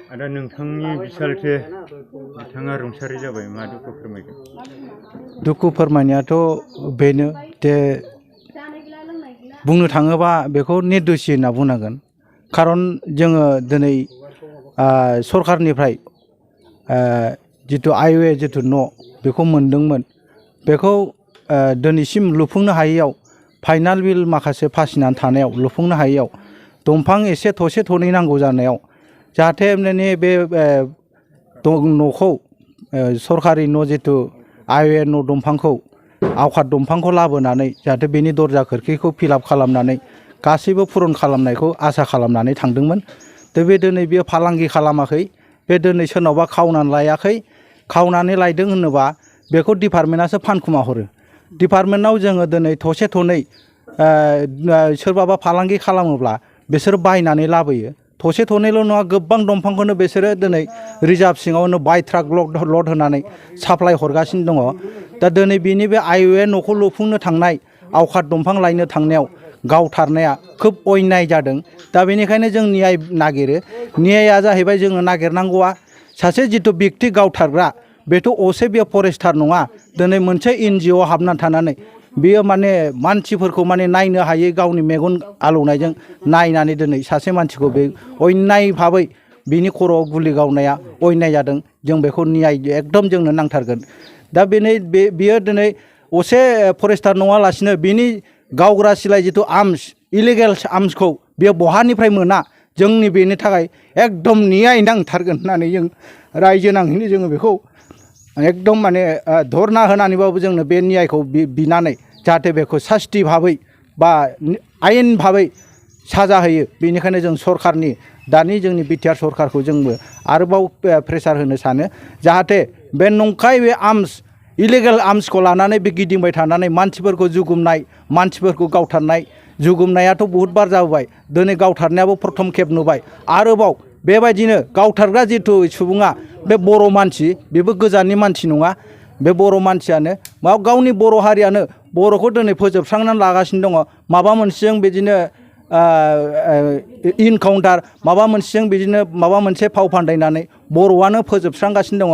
आदा नोंथांनि बिसालथे बिथाङा रुंसारि जाबाय मा दुखु फोरमायगोन? दुखु फोरमायनायाथ' बेनो जे बुंनो थाङोबा बेखौ निर्दोषि होनना बुंनांगोन। खारन जोङो दिनै सरकारनिफ्राय जिथु आइवे जिथु न' बेखौ मोनदोंमोन, बेखौ दिनैसिम लुफुंनो हायैयाव फाइनाल बिल माखासे फासिनानै थानायाव लुफुंनो हायैयाव दंफां एसे थसे थनै नांगौ जानायाव जाहाथे माने बे न'खौ सरकारि न' जिथु आइवे न' दंफांखौ आवखाद दंफांखौ लाबोनानै जाहाथे बेनि दरजा खोरखिखौ फिलआप खालामनानै गासैबो पुरन खालामनायखौ आसा खालामनानै थांदोंमोन। दा बे दिनै बेयो फालांगि खालामाखै, बे दिनै सोरनावबा खावनानै लायाखै। खावनानै लायदों होनोबा बेखौ डिपार्टमेन्टआसो फानखुमा हरो। डिपार्टमेन्टआव जोङो दिनै थसे थनै सोरबाबा फालांगि खालामोब्ला बिसोर बायनानै लाबोयो। थसे थनैल' नङा, गोबां दंफांखौनो बिसोरो दिनै रिजार्भ सिङावनो बाय ट्राक लड होनानै साप्लाय हरगासिनो दङ। दा दिनै बेनि बे आइवे न'खौ लुफुंनो थांनाय आवखाद दंफां लायनो थांनायाव गावथारनाया खोब अन्याय जादों। दा बेनिखायनो जों न्याय नागिरो। न्यायआ जाहैबाय जोङो नागिरनांगौआ सासे जिथु बेक्ति गावथारग्रा बेथ' असे बेयो फरेस्टार नङा। दिनै मोनसे NGO हाबनानै थानानै बेयो माने मानसिफोरखौ माने नायनो हायै गावनि मेगन आलौनायजों नायनानै दिनै सासे मानसिखौ बे अन्याय भाबै बिनि खर'आव गुलि गावनाया अन्याय जादों। जों बेखौ न्याय एकदम जोंनो नांथारगोन। दा बेयो दिनै असे फरेस्टार नङालासिनो बिनि गावग्रा सिलाय जिथु आर्म्स इलिगेल आर्म्सखौ बेयो बहानिफ्राय मोना, जोंनि बेनि थाखाय एकदम न्याय नांथारगोन होननानै जों रायजो नाङैनो जोङो बेखौ एकदम माने धरना होनानैबाबो जोंनो बे न्यायखौ बिनानै जाहाथे बेखौ सास्ति भाबै बा आयेन भाबै साजा होयो। बेनिखायनो जों सरकारनि दानि जोंनि बिटिआर सरकारखौ जोंबो आरोबाव प्रेसार होनो सानो जाहाथे बे नंखाय बे आर्म्स इलिगेल आर्म्सखौ लानानै बे गिदिंबाय थानानै मानसिफोरखौ जुगुमनाय, मानसिफोरखौ गावथारनाय, जुगुमनायाथ' बहुद बार जाबोबाय। दिनै गावथारनायाबो प्रथम खेब नुबाय। आरोबाव बेबायदिनो गावथारग्रा जिथु सुबुङा बे बर' मानसि, बेबो गोजाननि मानसि नङा। बे बर' मानसियानो गावनि बर' हारियानो बर'खौ दिनै फोजोबस्रांनानै लागासिनो दङ। माबा मोनसेजों बिदिनो इनकाउन्टार माबा मोनसेजों बिदिनो माबा मोनसे फाव फान्दायनानै बर'आनो फोजोबस्रांगासिनो दङ।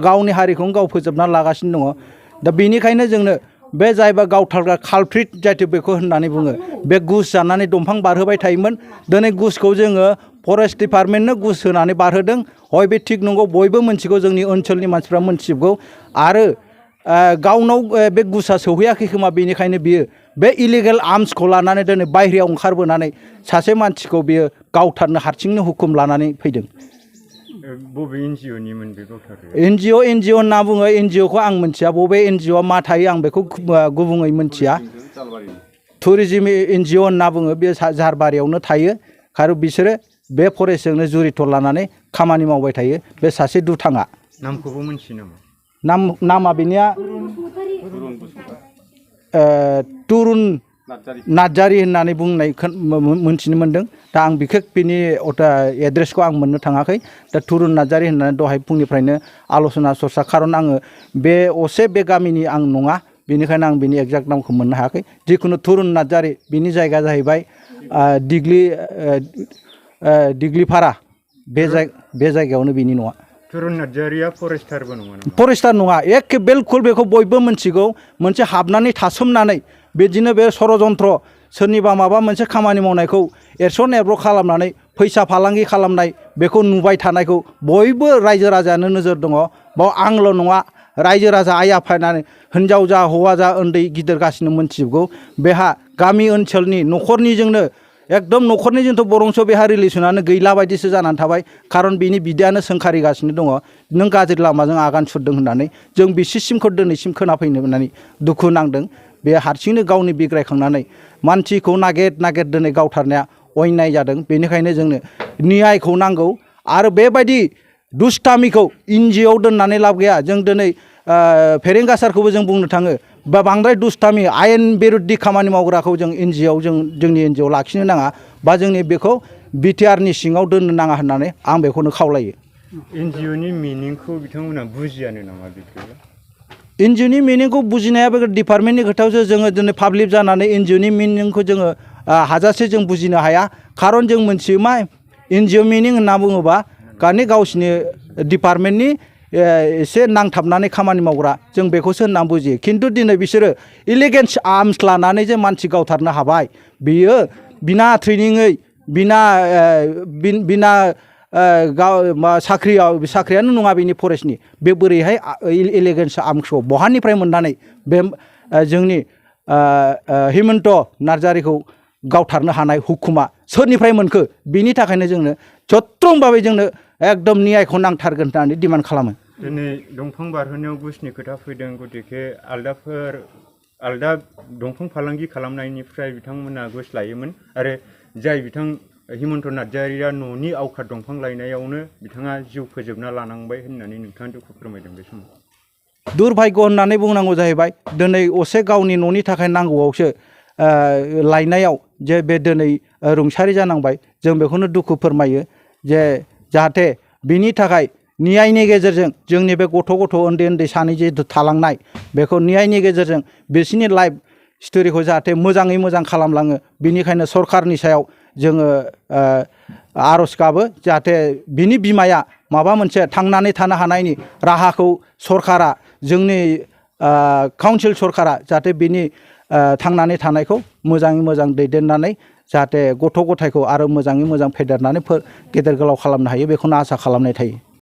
गावनि हारिखौनो गाव फोजोबनानै लागासिनो दङ। दा बेनिखायनो जोंनो बे जायबा गावथारग्रा कालप्रिट जायथु बेखौ होननानै बुङो, बे घुस जानानै दंफां बारहोबाय थायोमोन। दिनै घुसखौ जोङो फरेस्ट डिपार्टमेन्टनो घुस होनानै बारहोदों। हय बे थिग नंगौ, बयबो मिथिगौ, जोंनि ओनसोलनि मानसिफ्रा मिथिजोबगौ। आरो गावनाव बे घुसआ सौहैयाखै खोमा, बेनिखायनो बियो बे इलिगेल आर्म्सखौ लानानै दिनै बायह्रायाव ओंखारबोनानै सासे मानसिखौ बियो गावथारनो हारसिंनो हुकुम लानानै फैदों। बबे NGOनिमोन बे गावथारनाया? NGO होनना बुङो। NGOखौ आं मिथिया, बबे NGOआ मा थायो आं बेखौ गुबुङै मिथिया। टुरिजिम NGO होनना बुङो, बे झारबारियावनो थायो। आरो बिसोरो बे फरेस्टजोंनो जुरित' लानानै खामानि मावबाय थायो। बे सासे दुथाङा नामखौबो मिथियो नामा? नामा बेनिया तुरुन नार्जारि होननानै बुंनाय मोनथिनो मोन्दों। दा आं बिखेक बिनि एड्रेसखौ आं मोननो थाङाखै। दा तुरुन नार्जारि होननानै दहाय फुंनिफ्रायनो आल'सना सरसा, खारन आङो बे असे बे गामिनि आं नङा, बेनिखायनो आं बिनि एक्जाक्ट नामखौ मोननो हायाखै। जिखुनु तुरुन नार्जारि, बिनि जायगा जाहैबाय दिग्लिफारा, बे जायगायावनो बिनि न'आ। तुरुन नार्जारिया फरेस्टारबो नङा नामा? फरेस्टार नङा, एखे बिलकुल बेखौ बयबो मिथिगौ। मोनसे हाबनानै थासोमनानै बिदिनो बे षड़जन्त्र, सोरनिबा माबा मोनसे खामानि मावनायखौ एरसन एरब्र खालामनानै फैसा फालांगि खालामनाय, बेखौ नुबाय थानायखौ बयबो रायजो राजायानो नोजोर दङ। बाव आंल' नङा, रायजो राजा आइ आफायानो, हिनजाव जा हौवा जा उन्दै गिदिर गासिनो मोनथिजोबगौ। बेहा गामि ओनसोलनि न'खरनिजोंनो एकदम न'खरनिजोंथ' बरंस' बेहा रिलेसनानो गैला बायदिसो जानानै थाबाय। खारन बिनि बिदायानो सोंखारिगासिनो दङ नों गाज्रि लामाजों आगान सुरदों होननानै। जों बिसिसिमखौ दिनैसिम खोनाफैनो मोननानै दुखु नांदों। बे हारसिंनो गावनि बिग्रायखांनानै मानसिखौ नागिर दिनै गावथारनाया अन्याय जादों। बेनिखायनो जोंनो न्यायखौ नांगौ। आरो बेबायदि दुष्टामिखौ NGO दोननानै लाब गैया। जों दिनै फेरेंगासारखौबो जों बुंनो थाङो, बा बांद्राय दुष्टामि आयेन बेरुद्दि खामानि मावग्राखौ जों जोंनि NGO लाखिनो नाङा, बा जोंनि बेखौ बिटिआरनि सिङाव दोननो नाङा होननानै आं बेखौनो खावलायो। NGOनि मिनिंखौ बिथांमोना बुजियानो नामा? बेखौ NGOनि मिनिंखौ बुजिनाया बे डिपार्टमेन्टनि खोथायावसो। जोङो दिनै पाब्लिक जानानै NGOनि मिनिंखौ जोङो हाजासे जों बुजिनो हाया। खारन जों मोनथियो मा NGO मिनिं होनना बुङोबा गावसिनि डिपार्टमेन्टनि एसे नांथाबनानै खामानि मावग्रा जों बेखौसो होनना बुजियो खिन्थु दिनै बिसोरो इलिगेन्स आर्म्स लानानै जे मानसि गावथारनो हाबाय बियो बिना ट्रेनिङै बिना साख्रियानो नङा बेनि फरेस्टनि बे बोरैहाय इलिगेन्स आर्म्सखौ बहानिफ्राय मोननानै बे जोंनि हिमन्त नार्जारिखौ गावथारनो हानाय हुकुमा सोरनिफ्राय मोनखो बिनि थाखायनो जोंनो जथ्रंभाबै जोंनो एकदम न्यायखौ नांथारगोन होननानै डिमान्ड खालामो दिनै दंफां बारहोनायाव घुसनि खोथा फैदों गतिके आलदा दंफां फालांगि खालामनायनिफ्राय बिथांमोना घुस लायोमोन आरो जाय बिथां हिमन्त नार्जारिया न'नि आवखाद दंफां लायनायावनो बिथाङा जिउ फोजोबना लानांबाय होननानै नोंथाङा दुखु फोरमायदों बे समाव दुर्भाग्य होननानै बुंनांगौ जाहैबाय दिनै असे गावनि न'नि थाखाय नांगौआवसो लायनायाव जे बे दिनै रुंसारि जानांबाय जों बेखौनो दुखु फोरमायो जे जाहाथे बिनि थाखाय न्यायनि गेजेरजों जोंनि बे गथ' उन्दै उन्दै सानै जिहेतु थालांनाय बेखौ न्यायनि गेजेरजों बिसोरनि लाइफ स्ट'रिखौ जाहाथे मोजाङै मोजां खालामलाङो बिनिखायनो सरकारनि सायाव जोङो आर'ज गाबो जाहाथे बिनि बिमाया माबा मोनसे थांनानै थानो हानायनि राहाखौ सरकारा जोंनि काउन्सिल सरकारा जाहाथे बिनि थांनानै थानायखौ मोजाङै मोजां दैदेननानै जाहाथे गथ' गथायखौ आरो मोजाङै मोजां फेदेरनानै गेदेर गोलाव खालामनो हायो बेखौनो आसा खालामनाय थायो